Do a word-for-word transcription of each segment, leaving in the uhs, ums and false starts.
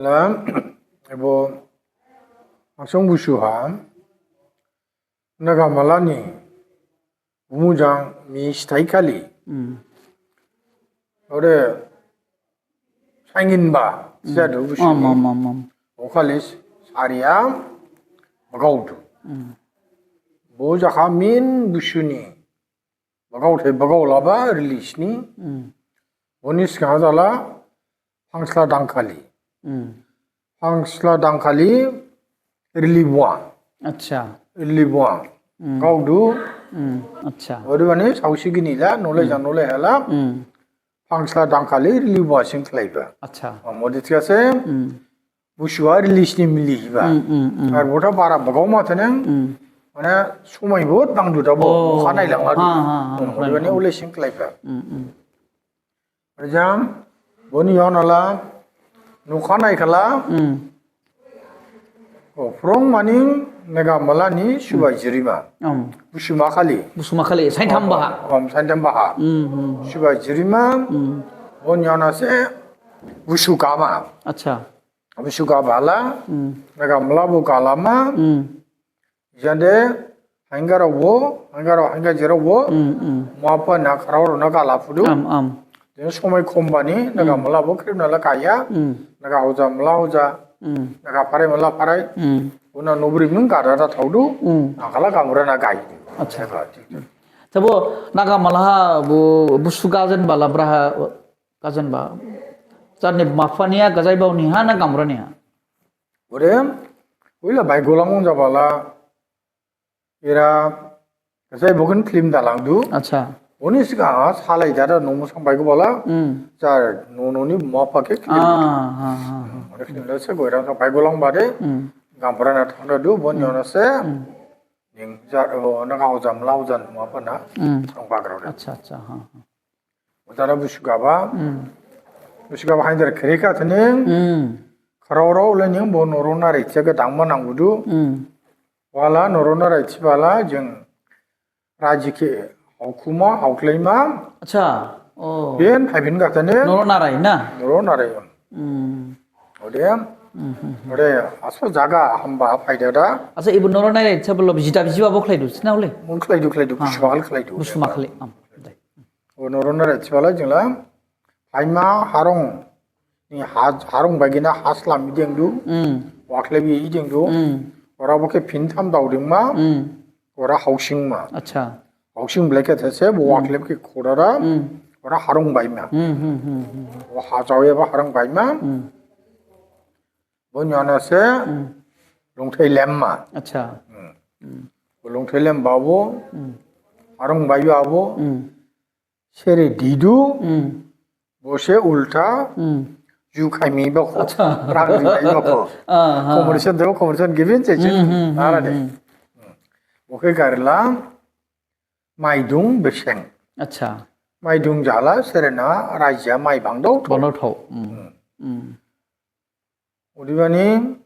La, ebo, Haksong Busu ha, Naga Mala ni, Bumujang mi sithai khali. Hmm. Ode, saingin ba, hmm, sadu Busu ni. Am, am, am, am. Okhali sariya, bagaodu. Hmm. Bo jakha min Busu ni. Bagaothai bagaolaba release ni. Hmm. Boni sgang jala phangsla dangkhali. Hmm. Phangsla dangkhali rili bua. Acha. Rili bua. Hmm. Gaodu. Hmm. Acha. Odebani saosi gini la, nole, hmm, jang nole hala. Hmm. Phangsla dangkhali rili bua sing khlaiba. Acha. Amodi thikase. Hmm. Busu ha release ni mili hiba. Hmm, hmm, hmm. Ar botha bara bagaoma thaneng. Hmm. Mane somai bo dangdu dabo. Oh. Khanai langla. Ha, ha, ha. Hmm, odebani ule sing khlaiba. Hmm, hmm. Jam, boni yaohon ha la, nukha naikhala, hmm, o, phrong maning Naga Mala ni subai, hmm, jirima. Am. Busu makhali. Busu makhali, saintham baha. Am, saintham baha. Hmm, hmm. Subai jirima, hmm, boni yaohon ha se, Busu gama. Acha. Busu gaba la, hmm, Naga Mala bo galama, hmm. Jande, haingarao bo, haingarao, hainga jirao bo, hmm, hmm, mapha na kharao rao na gala phudu. Am, am. Jande somai khombani, Naga, hmm, Mala bo khrip na la gaya, hmm, Naga hoja, Mala hoja, hmm, Naga pharai, Mala pharai. Hmm. Una nobri mung gada da thaodu, hmm, na khala gamura na gai. Acha. Naga, thik, thik. Thabo, Naga Mala ha bo, Busu gajen bala braha, gajen ba. Jarni mapha niya, gajai bao niha, na gamura niya. Ore, uila bai golang jabala, era, kasai bogen film dalangdu. Acha. Oni sgang salai dada nomu sang bai gobala, hmm, jar no noni mapha khe film. Ah, ah, ah, ah. Ore film da se goirang sang bai golang bade, hmm, gambrana thangdadu, bon, hmm, yona se, hmm, ning jar, o, Naga hoja Mala hoja mapha na, hmm, sang bagrao de. Acha, acha, ha, ha. Odara Busu gaba. Hmm. Busu gaba hainjar khrika thaning. Hmm. Kharao rao le ning bo noro narai thiya khe dangma nangbudu. Hmm. Wala noro narai thibala jeng raji khe haukhuma, haukhlaima. Acha. Oh. Ben phaibin ga thane. Noro narai na? Noro narai. Hmm. Ode. Hmm, hmm, hmm. Ode aso jaga hamba phaidada. Acha, ibu noro narai thibala jida jiba bo khlaidu, sina ole? Mun khlaidu, khlaidu, ha, Busu makhali khlaidu. Busu makhali. Am. Dai. O noro narai thibala jingla, phaima harong, ni ha-, harong baigina haslam idengdu, hmm, wakhleb idengdu, hmm, ora bo khe phintham daudingma, hmm, ora hausingma. Acha. Hausing blaikhe these, bo, hmm, wakhleb khe khodada, hmm, ora harong baima. Hmm, hmm, hmm, hmm. O hajaoyaba harong baima. Hmm. Bo nyana se, hmm, longthai lemma. Acha. Hmm. Hmm. Bo longthai lemba bo, hmm, harong baiba bo, hmm. Sere didu, hmm, bo se ulta, hmm, ju khaimi bokho. Acha. Rang ri bai bokho. Ah, ha. Commercial debo, commercial gibin se, hmm, hmm, hmm, ara de. Hmm. Bo khe garila, maidung beseng. Acha. Maidung jala, sere na, rajiya mai bangdao thao. Bangdao thao. Hmm. Hmm. Hmm. Odebani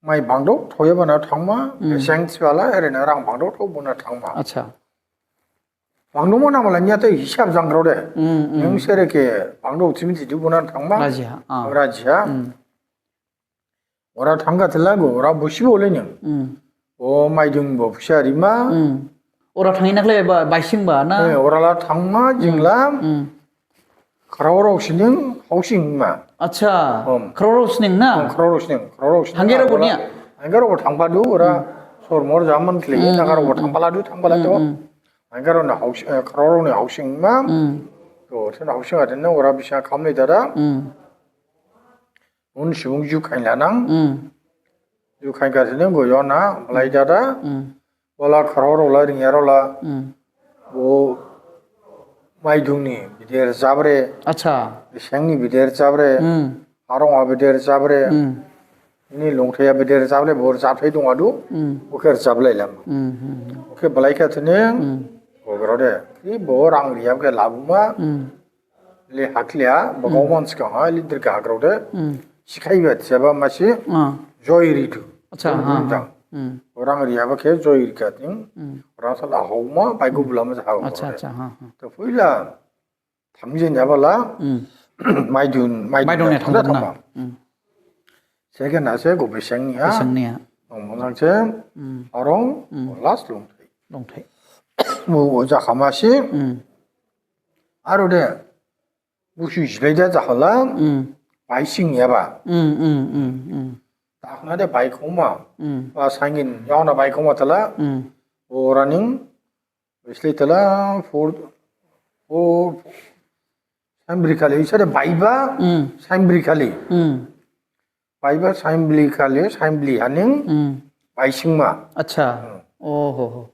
mai bangdao thaoyaba na thangma, hmm, beseng thibala, erena rang bangdao thao bona thangma. Acha. Bangdao mo namala niya te hisab janggrao de. Hmm, hmm. Nung sere khe bangdao thimi thidu bona thangma. Rajiya, ah. Rajiya. Hmm. Ora thangkha thela go, ora busi bo le ning. Hmm. O maidung bo phusa rima. Hmm. Ora thangina khlai ba, baising ba na? Eh, ora la thangma, hmm, jingla. Hmm. Kharao rao sining, hausing ma. Acha. Om. Kharao rao sining na? Om, kharao rao sining, kharao rao sining. Hanggerao bo niya? Hanggerao bo thangphadu, ora, hmm, sormor jaman khlaihi, hmm, nagarao bo, hmm, thangphaladu, thangphaladu. Hmm, hmm. Hanggerao na hausing, eh, kharao rao ni hausing ma. Hmm. To, thena hausing adena, ora bisa khamlai dada. Hmm. Un subung ju khainlanang. Hmm. Ju khain kha sining go yona, blai dada. Hmm. Wala kharao rao la, ringya rao la. Hmm. Bo maidung ni bider jabre. Acha. Beseng ni bider jabre. Hmm. Harong a bider jabre. Hmm. Ni longthai a bider jabre, bo rjapthai dong adu. Hmm. Bo khe rjaplai lam. Hmm, hmm, hmm. Bo khe blai kha sining. Hmm. Bo grao de. Ki bo rang riyab khe labuma. Hmm. Le hakhliya, bagaoman, hmm, sgang ha, le dirga hagrao de. Hmm. Sikhaiba, seba masi, ah, joi ridu. Acha, joi, ha, ha. Dang. Hmm. Orang riyaba khe joi rikha thing. Hmm. Orang sala hauma, baigo, hmm, bulama sa hauma. Acha, acha, ha, ha. To phuila, thamjin yabala, hmm, maidung, maidung, maidung ne thangda thangda na. Thangma. Hmm. Second ase go Besengni ha. Besengni ha. Nong mojang se. Hmm. Arong, hmm, last Longthai. Longthai. Bo, bo jakhamasi. Hmm. Aro de, Busu jilaida jahala. Hmm. Baising yaba. Hmm, hmm, hmm, hmm. Dakhna de baikhoma. Hmm. Ba sangin yaona baikhoma thala. Hmm. Bo running. Bisli thala four, four, sainbri khali, isa de baiba, hmm, sainbri khali. Hmm. Baiba sainbri khali, sainbri haning, hmm, baisingma. Acha. Hmm. Oh, ho, ho.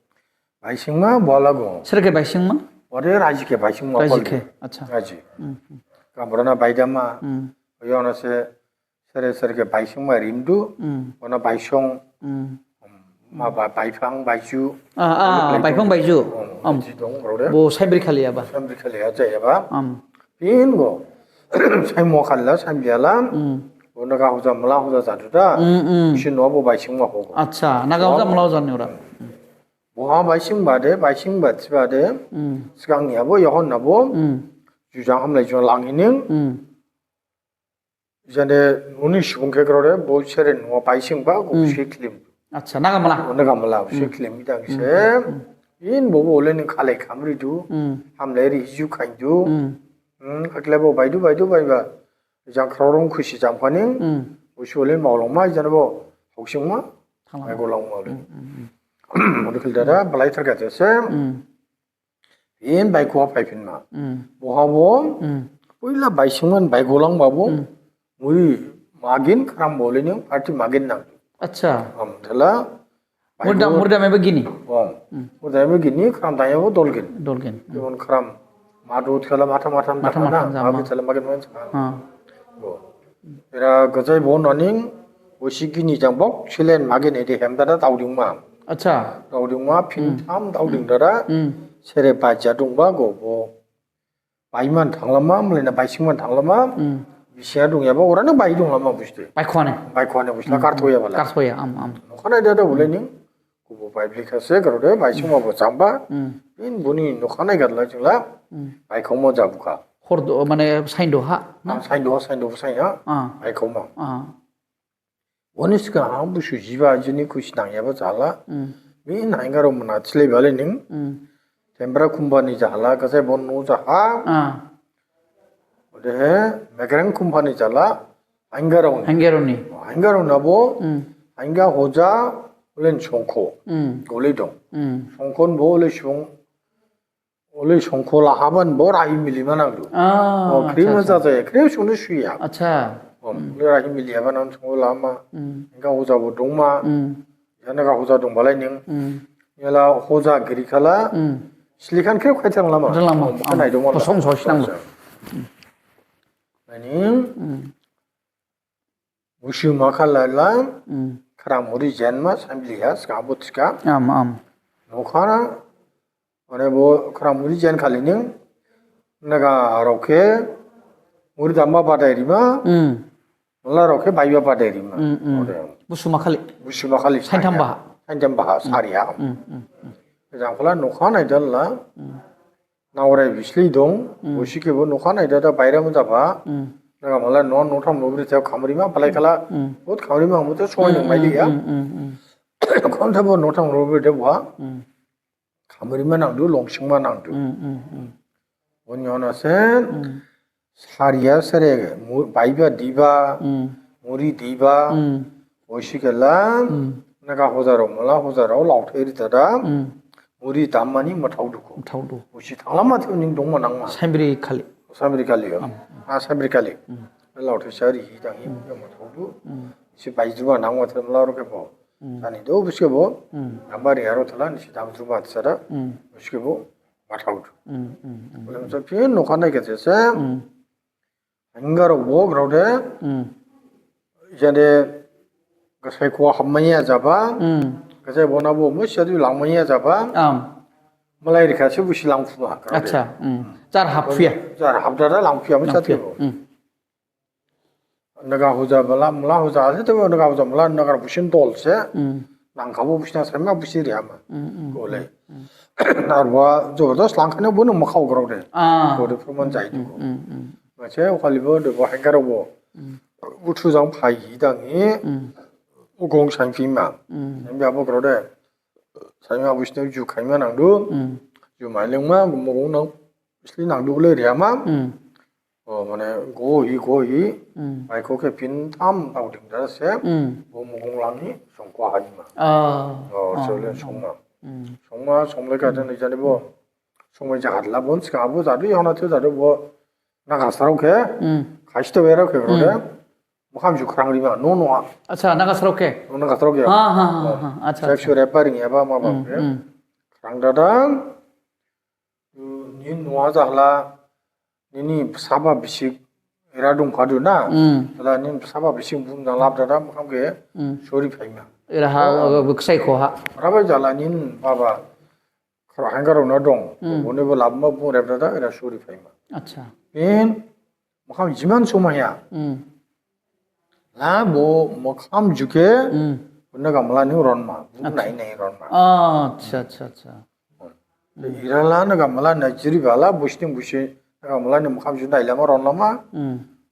Baisingma, bolago. Sere khe baisingma? Ore raji khe baisingma. Raji khe, acha. Raji. Hmm, hmm. Kabrana baidama. Hmm. Yaona se, Sere sere khe baisingma rimdu, hmm, ona baisong, hmm, ma ba-, baifang, baiju. Ah, ah, baifang, baiju. Hmm, am. Baiju dong, rode. Bo sainbri khali yaba. Sainbri khali ya jayaba. Am. Pin go. Saimo khalila, sainbri ala. Hmm. Bo naga hoja, mala hoja jadu da. Hmm, hmm. Bisi no bo baisingma hogo. Acha, naga hoja, mala hoja ni ora. Boha baisingba de, baisingba thiba de. Hmm. Sgang yabo, yahon nabo. Hmm. Jujang hamlai jujang langhining. Hmm. Jane nuni subung khe grode, bo sere nua baisingba, go, hmm, siklim. Acha, naga mala. Naga mala, hmm, siklim idang se. Hmm, hmm, hmm. In bo bo le ning khalai khamri du. Hmm. Hamlai ri ju khain du. Hmm. Hmm, akle bo baidu, baidu, baiba. Jang khrorong khusi jang phaning. Hmm. Bo sole maolongma, jane bo hoksingma. Thanglama. Ai go langma le. Hmm, hmm, hmm. Bo khil dada, balai tharkha jese. Hmm. Phin baikhoa phaiphinma. Hmm. Boha bo, hmm, poila baisingman baigolang babo, hmm, muri magin khram bole ning party magin nang. Acha. Am, thala, murda, baikho-, murda maiba gini? Om. Hmm. Murda maiba gini, khram daya bo dolgin. Dolgin. Hmm. Jemon khram, madu thala matha matha, matha matha, matha, magi thala magin man. Ha. Bo. Era gajai bo naning, bo sigini jang bok, silen magin ede hem dada daudingma. Acha. Daudingma, phin, hmm, tham dauding dada, hmm, sere baja dongba go bo. Baiman thanglama, mlaina baisingman thanglama, hmm, bisiya dongyaba, orani bai donglama buste. Baikhoane. Baikhoane buste, hmm, karthoya bala. Karthoya, am, am. Nokhanai dada bole ning, Kubo baiblai khase, garode, baisingma bo jamba. Hmm. In boni nokhanai gadla jingla, hmm, baikhoma jabukha. Hor do, mane, sain do ha, na? Ah, sain do ha, sain do ha, sain ha. Ah. Baikhoma. Ah. Boni sgang ha, busu jiba jini khusi nangyaba jala. Hmm. Min haingarao muna thilai bale ning. Hmm. Tempra company jahala, gasai bon no jaha. Ah. Odehe, mekreng company jala, Haingarao ni. Haingarao ni. Haingarao nabo, hmm, hainga hoja, olen songkho. Hmm. Golei dong. Hmm. Songkhon bo ole song, ole songkho lahaban bo rahi milima nangdu. Ah, o, acha, krim acha. Jajaya, krim sungni suya. Acha. O, hmm, ole rahi miliyaba nang songkho lama. Hmm. Hainga hoja bo dongma. Hmm. Janaga hoja dongbalai ning. Hmm. Yala hoja giri khala. Hmm. Silikhan krim khaithang lama. Khaithang lama. O, mukha, am, naidongma. Bosong sosi nangdu. Acha. Hmm. Nani? Hmm. Busu makhalala, hmm, khram muri jenma, sambiliha, sgabo thikha. Am, am. Nokhana, mane bo khram muri jen khali ning, nagarao khe, muri damba badai rima, hmm, malarao khe baiba badai rima. Hmm, hmm. Ode. Busu makhali. Busu makhali. Saintham baha. Saintham baha, hmm, sariha. Hmm, hmm, hmm. Jangkhala nokha naidalla. Hmm. Naorai bislei dong, hmm, bosi khebo nokha naidada baira mujaba. Hmm. Naga mala no notham nobri thao khamrima, palai khala, hmm, bot khamrima, ang bot soi nang mailiya. Hmm, hmm, hmm, hmm. Khonthabo notham nobri de boha. Hmm. Khamrima nangdu, longsingma nangdu. Hmm, hmm, hmm. Boni yaohon ha se, hmm. Sariya sere, mu-, baiba diba, hmm, muri diba, hmm, bosi khela, hmm, naga hojarao, mala hojarao, laothai ri tada, hmm, muri dammani mathaodu kho. Mathaodu. Bosi thanglama theo ning dongma nangma. Sainbri khali. Sainbri khali, o. Hmm. A, sainbri khali. Hmm. Laothai sari hi danghi, hmm, mathaodu. Hmm. Si baijuma nangma theo mala rokhe bo. Hmm. Sani do, bosi bo. Hmm. Nambari aro thala, nisi dam juma thsada. Hmm. Bosi bo. Mathaodu. Hmm, hmm, hmm. Bole masa phin nokha nai khe se. Hmm. Haingarao bo grao de. Hmm. Jade gasai kho hamaiya jaba. Hmm. Gasai bona bo musi du langmaiya jaba. Am. Malai rikha se bosi langphuma grao de. Acha, hmm. Jar haphuya. Jar hapdada langphuya musi langphuya. Bo. Hmm. Naga hoja mala, mala hoja ase, tebo naga hoja mala, naga busin dol se. Hmm. Nangkhabo busin asai ma busin rihama. Hmm, hmm, gole. Hmm. Arwa jabardast langkhane bo nang makhao grao de. Ah. Gole proman jai de. Hmm, hmm, hmm. Mase okhali bo de bo haingarao bo. Hmm. Buthu jang phai hi dang hi. Mugong sainphima. Sainphi abo grao de. Sainma busne ju khaima nangdu. Ju mailengma mugong nang. Bisli nangdu le riama. O mane go hi go hi. Baikho khe phin tham thaoding da se. Bo mugong lang hi songkho haima. O so le songma. Songma songle ka jani jani bo. Songmai jagat la bon ska bo jadu yona the jadu bo. Nagasarao khe. Khaiste berao khe grao de. Mukham ju khrang rima no no. Acha, Nagasarao khe. Nagasarao khe. Ha ha ha ha. Acha. Sek sure paring eba ma ba khe. Khrang dadang. Ni noa jahla. Nini saba bisik era dongphadu na. Jala nini saba bisik bum jang lab dada mukham khe. Sori phaima. Era ha ksaikho ha. Rabai jala nini baba. Khara hangkarao na dong. Boni bo labma bung rep dada era sori phaima. Acha. Phin mukham jiman sumaya. La bo mukham ju khe. Buna gamla ni ronma. Bung nai nai ronma. Acha acha acha. Ira la na gamla na jiri bala busting busi. Na gamla ni mukham ju nai lama ronlama.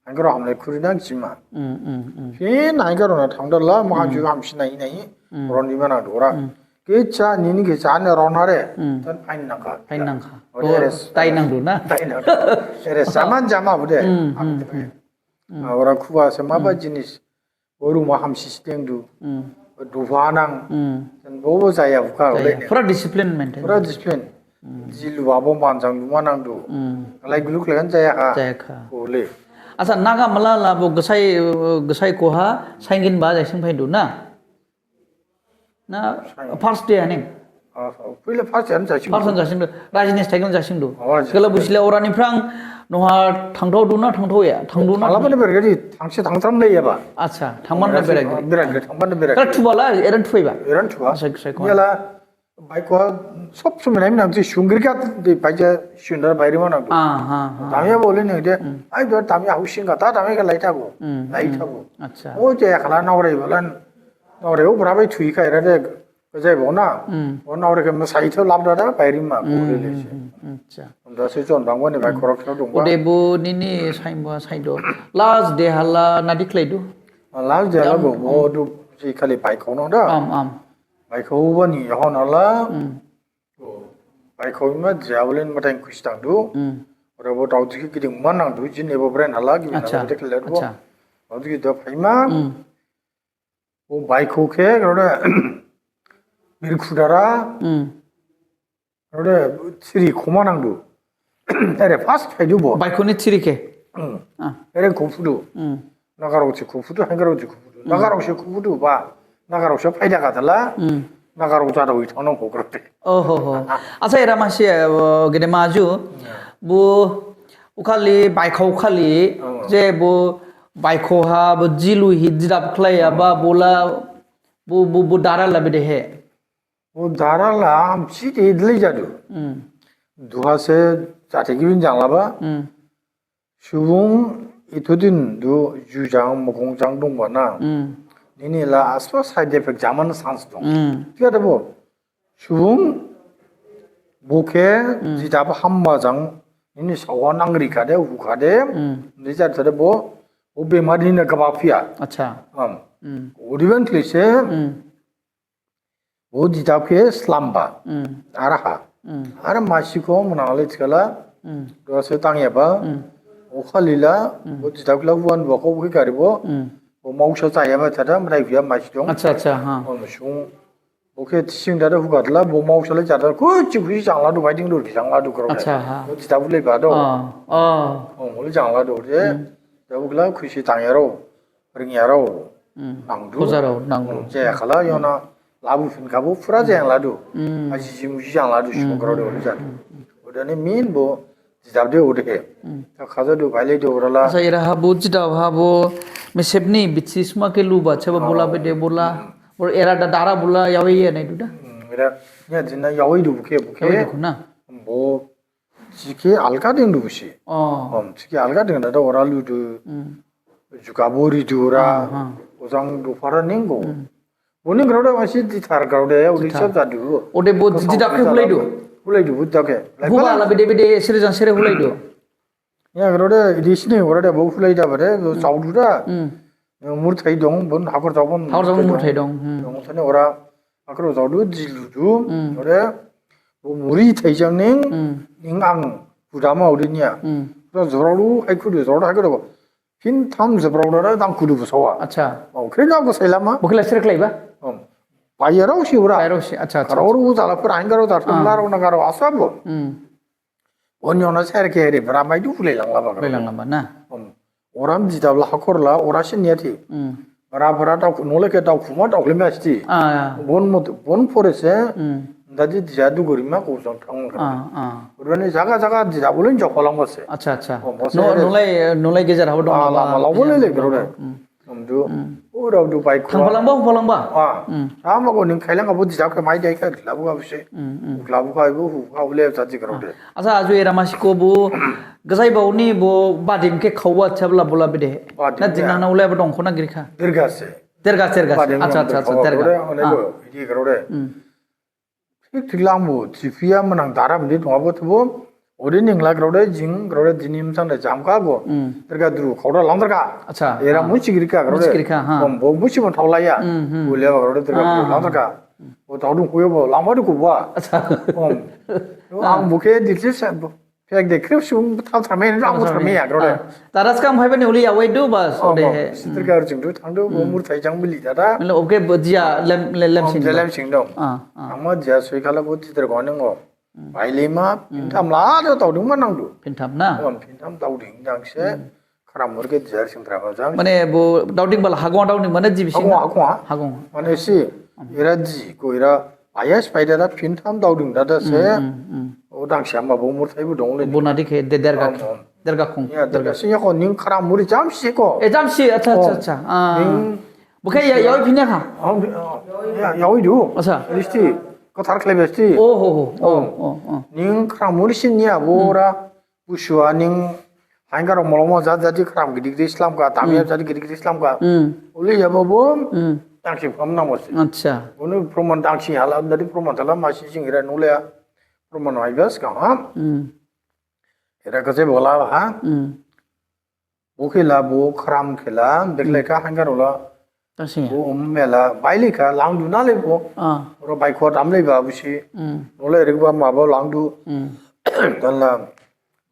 Hangkarao hamlai khuri nang jima. Phin hangkarao na thangdala mukham ju hamsi nai nai. Ron jima nang dora. Kecha nini kecha ne ronare. Tan pain nangkha. Pain nangkha. Ore res. Tai nangdu na. Tai nangdu. Ere saman jama bude. Ora khuba se maba jinis. Boru ma hamsi siteng du. Duha nang. Tan bobo jaya bukha. Jaya. Pura discipline maintain. Pura discipline. Jilu abo manjang duma nangdu. Lai guluk legan jaya kha. Jaya kha. Ole. Acha, Nagamala la bo gsai, gsai koha saingin ba jaising phaidu na? Na, first day aning. Puila first day jaising. First day jaising du. Rajini cycle jaising du. Kala busile orani phrang noha thangthao du na thangthao ya? Thangdu na. Thala mane bergadi thangse thangtham lai yaba. Acha, thangman na bergadi. Bergadi thangman na bergadi. Kala thubala eran thuiba. Eran thuba. Acha, gsai koha. Yala Baikho sob somoi nai nang si sungri kha de baija sundar bairi ma nang. Damya bole nang de. Ai do damya housing kha ta damya kha lai thago. Lai thago. Acha. O je khala naore balan naore o brabai thui kha era de. Kajai bo na. O naore khe masai tho lab dada bairi ma bole le se. Acha. Unda se jon bangwani baikho rok tho dong ba. Ode bo nini saimba saido. Last day hala nadi khlaidu. Last day hala bo bo du si khali baikho no da. Am am. Baikho bani yahon hala. Baikho ima javelin matang kuis tangdu. Ora bo tau dikhi giding manang du jin ebo bren hala gibi na. Acha. Bo dekhle bo. Acha. Tau dikhi do phaima. Bo baikho khe rode bir khudara. Rode siri khoma nangdu. Ere first phaidu bo. Baikho ni siri khe. Ere khufudu. Nagarao se khufudu, hangarao se khufudu. Nagarao se khufudu ba. Nagarao se phaida kha thala. Nagarao jadao wi thano khokra te. Oho ho. Acha era masi gede maju. Bu ukhali baikho ukhali je bu baikho ha bu jilu hi jidap khlaiya ba bula bu bu bu dara la bede he. Bu dara la amsi de idli jadu. Duha se jate gibin janglaba. Subung ithudin du jujang mukung jang dongba na. Nini la aswa side effect jaman chance dong. Thikhade bo. Subung bokhe jidap hamba jang nini sawa nangri khade hukhade. Ni jat thade bo. Bo bemar nini gaba phiya. Acha. Am. Odiban thlise. Bo jidap khe slamba. Araha. Ara masi kho mnang le thikhala. Dose tangyaba. Okhalila. Bo jidap khe la huan bo kho bokhe garibo. Bo mausa jayaba thada mrai huya masi dong. Acha acha ha. Om sung. Bokhe sing dada hugatla bo mausa le jada khuchi khuchi jangladu baiding dur jangladu kro. Acha ha. Bo jidap le ba do. Oh. Oh. Om le jangladu de. Da bokla khuchi tangyarao. Ringyarao nangdu. Hojarao nangdu. Jaya khala yona labu phin khabo phura jaya ladu. Aji jimu jaya ladu sumograo de ori jadu. Odani min bo jidap de ode he. Ta khaja du baile de orala. Acha era habo jidap habo mesepni bitsi sma khe luba cheba bola bede bola. Or era da dara bola yawe ye nai du da. Era ya jina yawe du bukhe bukhe. Yawe du na. Bo Chikhe alga ding du si. Oh. Om chikhe alga ding da ora ludu. Juga bori du ora. Ojang du phara ningo. Boni grao da masi di thar grao da uli sab jadu. Ode bo di dak khe hulai du. Hulai du bu dak khe. Huba la bede bede sere jang sere hulai du. Ya, grao de, idisini, ora de, bo khulai da bare, bo saodu da. Hmm. Murthai dong, bon, hakor jabon. Hakor jabon murthai dong. Hmm. Dong, sani ora, hakor jabon, jilu du. Hmm. Ora, bo muri thaijang ning, Hmm. ning ang, hudama uri niya. Hmm. Ora jorau du, hai kudu, jorau hai kudu. Phin tham jorau da, dang kudu bo sawa. Acha. Oh, kre na ko sailama. Bo khe la sir khlaiba? Om. Bayarau si ora. Bayarau si, acha, acha. Karau ru jala pura, ang karau jar, Ah. tumla rau na karau, asa bo. Hmm. Onyo na ser ke re, bra mai du khulai langla ba. Khulai langla ba, na? Om. Oram jidabla hakor la, ora sin ya thi. Hmm. Bra bra dau, nole ke dau khuma dau khulai ma thi. Ah, ya. Bon mot, bon pore se, Hmm. da di dia du gori ma ko jang thang. Ah, ah. Ora ni jaga jaga jidabulin jok palang ba se. Acha, acha. Om, bo se No, re. nolai, nolai gejer habo dong Ah, ba. lama lau bole le, bro re. Hmm. Om du. Hmm. Ora du bai Thang khua. phalangba, hu phalangba. Ah. Hmm. Sama ko ning khailang abo jida khe mai dai khe labu ka bise. Hmm, hmm. Labu ka ibu hu ka ule jati karo de. Acha, aju era masi ko bo gajai bau ni bo badim khe khaoba chabla bola bede. Badim Na ya. jinang na ule bo dong khona girikha. Derga se. Derga, derga se. Badim Acha, yang acha, acha, khaoba derga. karo de, one Ah. ko idi karo de. Hmm. Thik thik lang bo, thiphiya manang daram di thongabo thibo. Ode ning la grao de jing, grao de dinim sang de jamkha go. Hmm. Derga dru, khaoda lang derga. Acha, Era ah. musi girikha grao de. Musi girikha, ha. Om, bo musi mo thaolaya. Hmm, hmm. Bo le grao de derga Ah. dru lang derga. Bo thaodung khuyo bo, lang ba du kuba. Acha. Om. Ah. Ang bo khe dikse sa, bo. Phek de khrip sum tham tharmai, ang Tham tharmai. tharmai ya, grao de. Ah. Tara skam phaiba ni uli ya wai du bas, Oh, ode. mo, sitir gar jing du, thang du, bo Hmm. murthai jang bili dada. Mane oke bo jia lem, le-, lem Om, sing jia do. lem sing dong. Ah, ah. Ang ma jia soi khala bo sitir gar ning o. Hmm. Bailima, Hmm. phintham la do daoding ma nang du. Phintham na? Om, phintham daoding jang se. Hmm. Khram mur ke jia sing thara ma jang. Mane bo daoding bala hagong daoding mane jibi sing Hagong, na? hagong, ha? Hagong. Mane si, Hmm. era ji, ko era Ayas pai dada phintham daoding dada se. Hmm, hmm, hmm. O dangsi hamba bo murthai bo dong le. Bo nadi khe de derga Om, khe. om. Derga khung. Ya, derga Derga. sing ya ko ning khram muri jamsi ko. E jamsi, acha, acha, Om. acha. Ah. Ning Bo khe ya, yaoi phinya kha? Om, ya, yaoi du. Acha. Listi. Ko thar khlai besti. Oh, ho, ho. Oh, Om. oh, oh. Ning khram muri sin ya bo Hmm. ora. Busua ning Haingaro molomo jat jati khram gidi gidi slam ka, tamia Hmm. jati gidi gidi slam ka. Hmm. Uli ya bo bo, Hmm. dangsi pham nang bo se. Acha. Unu proman dangsi hala, dari proman thala masi sing ira nule ya. Proman hai bas ka ha. Hmm. Ira kase bola ha. Hmm. Bo khela bo khram khela, beklai Hmm. ka haingaro la. Tasi. Bo um mela, bailai ka, lang du na le bo. Ah. Oro bai kho dam le ba busi. Hmm. Nole rik ba ma bo lang du. Hmm. Dan la,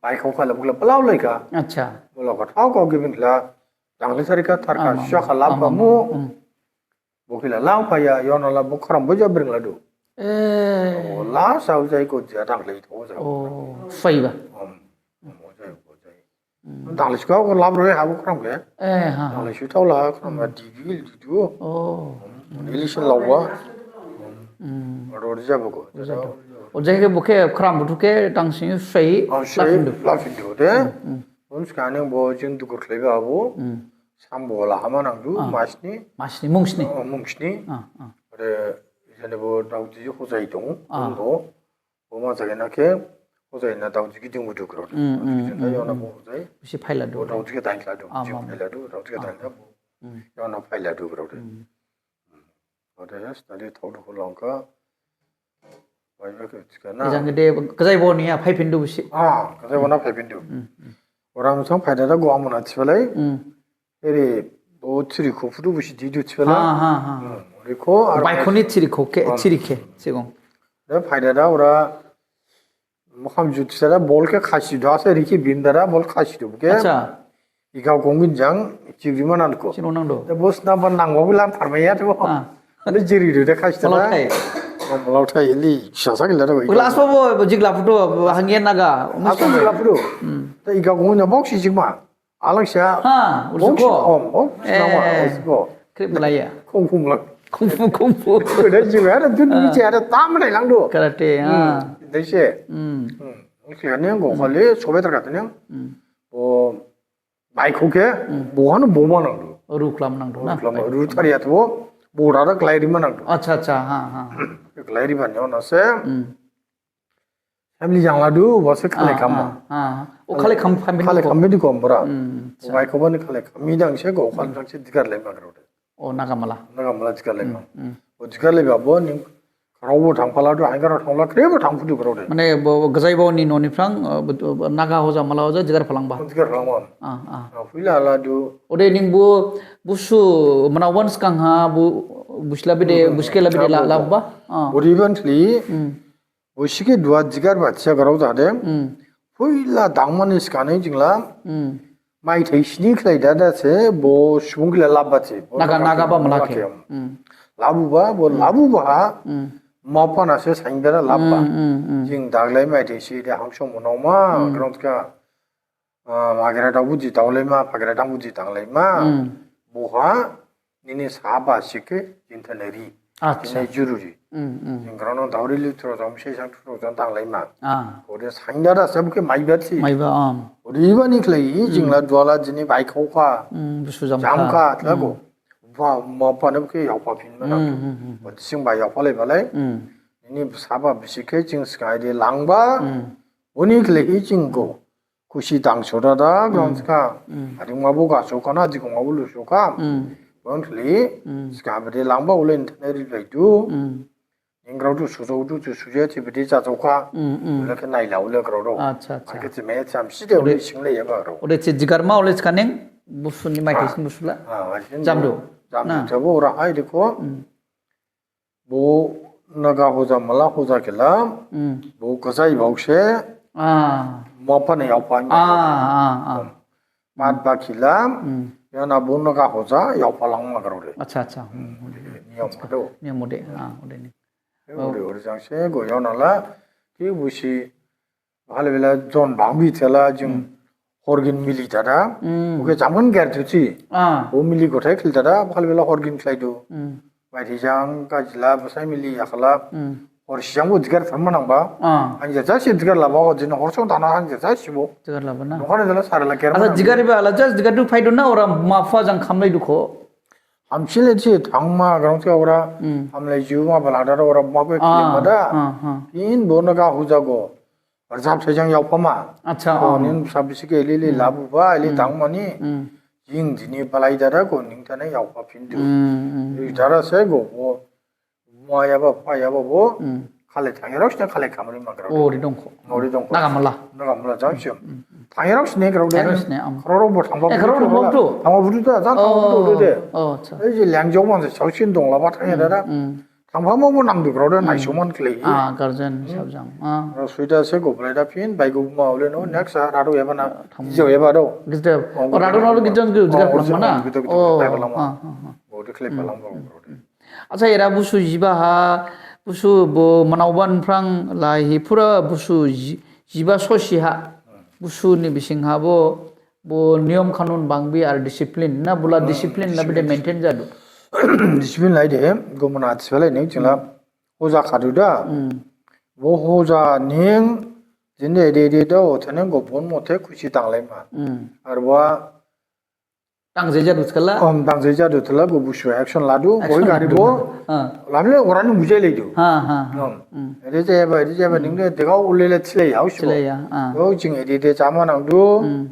bai kho khala bukla palau lai ka. Acha. Bo la ko thau ko gibin la. Dangli sari ka thar ka Ama, sya khala ama, ba mu. ama, mm. Bo khila lang phaya, yon la bo khram bo ja bring la du. Eh. O la sau jai ko ja dangli tho ja. Oh, fai ba. Om, om, o jai, o jai. Mm. Dangli ska ko lam roi ha bo khram ke. Eh, ha, ha. Dangli su thau la khram ba Mm. di di di du. Oh. Om, ili sin lau ba. Mm. Ro ja bo ko. O jai ke bo ke khram bu ke dang sing fai. Oh, la fai phin du. La phin du de. Mm, mm. Bun sikaning bo jing dukur khlaiba abo. Hmm. Sambo la hama nangdu, Ah. masni. Masni, mungsni. Oh, mungsni. Ah, ah. Ode, jane bo daudi hojai dong, Ah. dong bo. Bo ma jagena khe, hojai na daudi giding bo dukur. Hmm, hmm, Daudi giding hmm, yona hmm. bo hojai. Bisi phaila du. Bo daudi ke dain khladu, Ah, jing ma, ma. phaila du, daudi ke Ah. dain khladu. Hmm. Yona phaila du, bro. Hmm. Ode, study thau du langka. Bai ba ke thikha na. Ejang de, gajai bo niya, phai phin du busi. Ah, gajai bo na phai phin du. Hmm, hmm. Ora musang phai dada go amona thibalai. Hmm. Ere, bo thiri kho phudu busi di du thibalai. Ha, ha, ha. Hmm, ore kho, ar Bai kho ni thiri kho ke, Ah. thiri khe, sigong. Da phai dada ora, mukham ju thisa da bol ke khasi du, ase rikhi bin dada bol khasi du, ke? Acha. Igao gongin jang, chibri ma nangko. Sino nangdu. Da bos na ban nangba bo lam tharmaiya to. Ah. Ani jiri du de khasi Malao da. thai. Oh, malao thai, ili, sasa gila da. Glass bo bo, bo jigla phudu, bo hangin naga. Asal jigla phudu. Hmm. Da igao gongin na bok si jigma. Alang sia. Ha, Bok si, usuko. oh, oh, Eh, nama, usuko. Krip Malaya. Kung fu mlak. Kung fu, kung fu. Da jigla da dun Ah. mi jada tam dai langdu. Karate, Hmm. ah. Dai se. Hmm. Hmm. Oke, ani go khali, sobe terkata ni. Hmm. O, Bai kho ke, Hmm. bo hanu bo ma nangdu. Ru khlam nangdu na? Ru khlam, ru thari atbo, bo dada khlai ri ma nangdu. Acha, acha, ha, ha. Khlai ri ma nangdu na se. Hmm. Family jang ladu, bo se khlai Ah, kham ma. ah, ah. O khlai kham, family Khlai ko. kham bidi kom bra. Hmm, acha. Bai kho bani khlai kham mi dang se go, kham Hmm. dang se digar lai ma gro de. O, Nagamala. Nagamala digar lai ma. Hmm, hmm. O digar lai ba bo ni Kharao bo thangphaladu, haingarao thangla, khrebo thangphudu kharao de. Mane bo gajai bo ni noni phrang, eh, bo, bo naga hoja mala hoja jigar phalangba. Jigar phalangba. Ah, ah. Ah, phuila ladu. Ode ning bo busu manawan skang ha bo busla bede, hmm, buske la bede la, ah, bo, bo. Labba. Ah. Ode ban thli. Hmm. Bo sike dua jigar ba thiya kharao jade. Hmm. Phuila dangmani skane jingla. Hmm. Maithai sini khlai dada se bo subung kila labba se. Bo naga, naga ba mala khe. Hmm. Labuba, bo, hmm, labuba ha. Hmm. Mapana se saingbera labba. Hmm, hmm, hmm. Jing daglai maithai si de hangso monaoma, hmm, grongka, ah, magira dau buji daulaima, pagira dang buji danglaima. Hmm. Boha, nini saba sike, jinthane ri. Acha. Jini jururi. Hmm, hmm. Jing grono dauri li thro jam se sang thro jam danglaima. Ah. Ode saingbera se bo khe maiba si. Maiba, am. Ode ibani khlai, hmm, jingla duala jini baikhokha. Hmm, busu jamkha. Jamkha, tlago. Hmm. Ba, mapane bo khe yaopha phinma, hmm, nang. Hmm, hmm, hmm. Ode sing ba yaopha lai balai. Hmm. Nini saba bisi khe jing skai de langba. Hmm. Oni khlai jing go. Khusi dangso dada, hmm, grongka. Hmm. Ading ma bo gaso khana, jikong ma bo luso kha. Hmm. Bon khlai, hmm, sika bede langba ule nthane ri baidu. Hmm. Ning grao du sujo du tu suje ti bede jajo kha. Hmm, hmm. Ule khe naila ule grao du. Acha, acha. Ake ti me cham si de ule, ule single yaba grao. Ule ti jigar ma ule sika ning, busu ni maithai sin busula. Ah, ah, jam du. Jam du, na. Jabo ora hai dekho. Hmm. Bo naga hoja mala hoja khela, hmm, bo gajai baokse, ah, mapane yaopha. Ah, ah, ah. Mat ba khela, hmm, yana bo naga hoja yaopha langma grao de. Acha, acha. Hmm, ode. Niyom do. Niyom ode, ah, ode ni. Ode, ode jang se go yana la, ki busi, Bhale bela jon bangbi thela jing, hmm, horgin mili dada. Hmm. Oke, jamon ger thusi. Ah. O mili gothai khil dada, bhale bela horgin khlaidu. Hmm. Maithai jang kajila, basai mili yakhala. Hmm. Hor sijang bo jigar tharma nangba. Ah. Hanja jasi jigar laba, hor jin hor song dana hanja jasi bo. Jigar laba na. Nokhane jala sarala ger. Acha, jigar iba ala jas jigar du phaidu na, ora mapha jang khamlaidu kho. Hamsile si thangma, grong si ora, hmm, hamlai jiu ma bala dada ora mapha, ah, khilima da. Ah, ah. In bo naga hoja go. Rjap saijang yaophama. Acha, oh, oh. Ning sabisi khe ili ili, hmm, labuba, ili, hmm, dangmani. Hmm. Jing jini balai dada go ning thane yaopha phindu. Hmm, hmm, hmm. Ri dada se go bo. Maya ba, paya ba bo. Hmm. Khale thangyarao sine khale khamri ma grao. Oh, ri dongkho. Oh, ri dongkho. Naga mala. Naga mala jang siam. Hmm, hmm, hmm. Thangyarao sine grao de. Thangyarao sine, am. Kharao bo thangba. Eh, kharao bo thangba buthu. Thangba buthu da, jang thangba buthu de. Oh, oh, acha. Ei je lengjok man se saosin dong laba thangya dada. Hmm, hmm. Thangphama bo nangdu grao de, hmm, naisoman khlai. Ah, guardian, hmm, hisab jang. Ah. Ora soita se go brai da phin, bai go ma ule no, hmm, next, ah, radu eba na, ah, thang- gijo eba do. Gijo. Oh, oh, radu na ule gijo, gijo, oh, gijo, oh, phalangma na? Gijo, gijo, oh, bai phalangma. Ah, ah, ah. Bo de khlai, hmm, phalangma, hmm, grao de. Acha, era busu jiba ha, busu bo manaoban phrang lai hi phura busu ji-, jiba sosi ha. Hmm. Busu ni bising ha bo, Bo niyom kanun bangbi ar discipline. Na bula, hmm, discipline la bede discipline maintain jadu. Discipline lai de, go mana discipline ning jingla, hmm, hoja khadu da. Hmm. Bo hoja ning, jinde de de da, othane go bon mothe khusi tanglaima. Hmm. Ar bo tangje jadu thikhala? Om, tangje jadu thikhala, go busu action ladu, action boi gari ladu. Bo, ah, lamle orani bujai laidu. Ha, ha, ha. Om. Hmm. Ede jeba, ede jeba, hmm, ning de degao ulele thilai yao sibo. Thilai ya, ah. Go jing ede de jama nangdu. Hmm.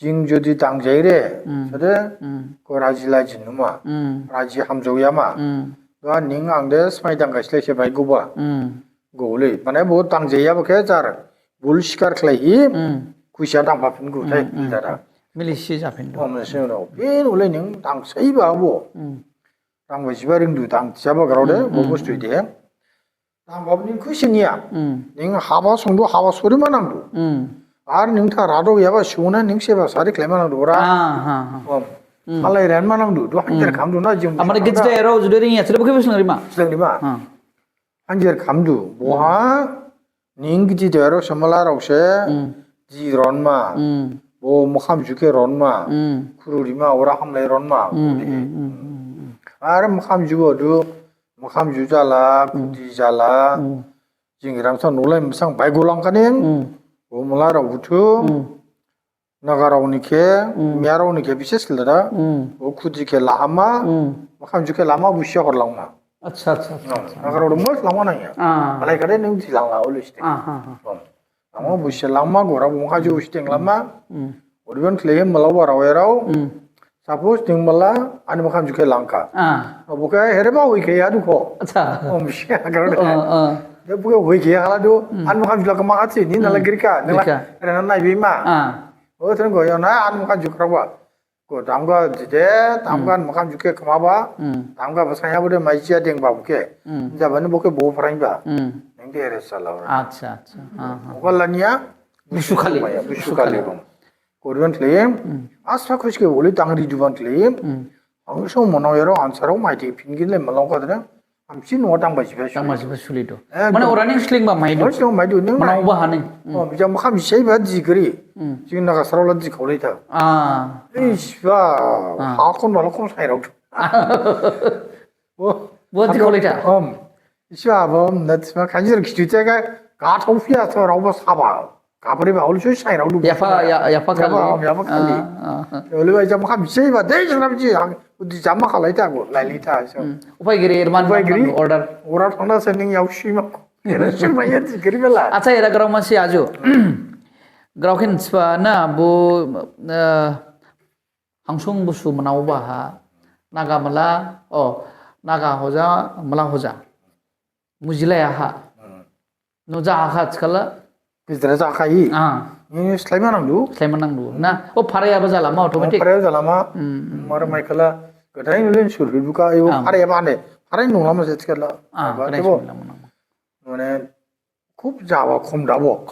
Jing jodi tangjaire, hmm, sede, hmm, ko raji laji numa, hmm, raji hamjaoyama. Hmm. Duha ning ang de smai dangkha silai se bai guba. Hmm. Gole, mane bo tangjayaba khe jar, bul sikar khlaihi, hmm, khuisa dangpha phin gu thai, hmm, hmm, dada. Milisi japhin du. Oh, milisi rao. Phin ule ning tangsaiba bo. Hmm. Tangba jiba ringdu tangsaba grao de, hmm, bo, hmm, bustu de. Tangba ning khuisi niya. Hmm. Ning haba songdu, haba sori ma nangdu. Hmm. Ar ning tha rado yaba suna ning seba sari khlai ma nangdu ora. Ah, ha, ha. Om. Hmm. Malai ren ma nangdu, du hanjer, hmm, khamdu na jing. Amane gijda ero jude ringya, sida bukhe bislang rima. Bislang rima. Ha. Hanjer khamdu. Hmm. Boha ning gijda ero samala rao se, hmm, ji ronma. Hmm. Bo makham jukhe ronma. Hmm. Khuru rima ora hamlai ronma. Hmm, hmm, hmm, hmm, hmm. Ar makham jubo du, Makham ju jala, hmm, khudi jala, hmm, jing ramsa nulai masang bai gulang kaning, hmm, bo mala rao buthu, hmm, naga rao ni khe, hmm, miya rao ni khe bises khlada, hmm, bo khudi khe lahama, hmm, makham ju khe lama busia horlangma. Acha, acha, acha, no, acha. Naga rao do mos lama nangya. Ah. Balai khade ning jilangla always de. Ah, ha, ha. Lama busia langma gora bo makham ju busia teng lama. Hmm. Odiban khlaihi mala wa rao erao. Hmm. Suppose ning mala ani makham jukhe langkha. Ah. Bo khe hereba hui khe yadu kho. Acha. Om shi agar. Ah, ah. De bo khe hui khe hala du. Hmm. Ani makham jukla kama khatsi ni nala Hmm. girka. Nala Girka. Rena nai bima. Ah. O thon go yona ani makham jukra ba. Ko damga jide, damga Hmm. makham jukhe kama ba. Hmm. Damga basanya bo de mai jia deng ba bo khe. Hmm. Jabani bo khe bo pharang ba. Hmm. Ning de here sala. Acha, acha. Ah, ah. Ogalania. Busu khali. Busu Busu khali khali. Bang. Korean film, Hmm. aspa khush ke boli tangri juban film. Hmm. Ang so mono yero answer mai di pingin le malong ka dana. Am sin wa tang ba jiba. Tang ba jiba suli do. Eh, Mane do. Orang ni sling ba mai do. Orang sling mai do, ning Mana mai. Uba haning. Hmm. Oh, bija makham sai ba jigri. Hmm. Jing naga sarau la jikau le ta. Ah. Is ba. Ah. Ha kon wala kon sai rau. Oh. Bo jikau le ta. Um. Iswa bom na tsma khanjir khitu tega ka thau phia so rau ba saba. Ka pare ba ol shu sai rau lu. Yafa, ya-, yafa Yafa, khali. Yafa khali. Ah, ah, ah. Ol ba jam kham sei ba dei jam ji hang. Udi jam khalai ta go lai li ta so. Hmm. Upai giri, irman Upai man giri. Man order. Order thangna se ning yau shi ma. Shi ma ya ji giri bela. Acha, era garau masi aju. Garau khin spa na bu, eh, Hangsung Busu manau ba ha. Naga mala, oh, Naga hoja, mala hoja. Mujilai aha. Hmm. No ja aha skala. Gidra ja kha hi. Ah. Ni slai ma nang du. Slai ma nang du. Na, o pharai aba jala ma automatic. Pharai jala ma. Hmm, hmm. Mara mai khala. Gadai nulen sur hi buka, yo Ah. pharai aba ne. Pharai nung lama se skala. Ah, Aba gadai tebo. sur lama nang. Mane, khub jawa khum dabo.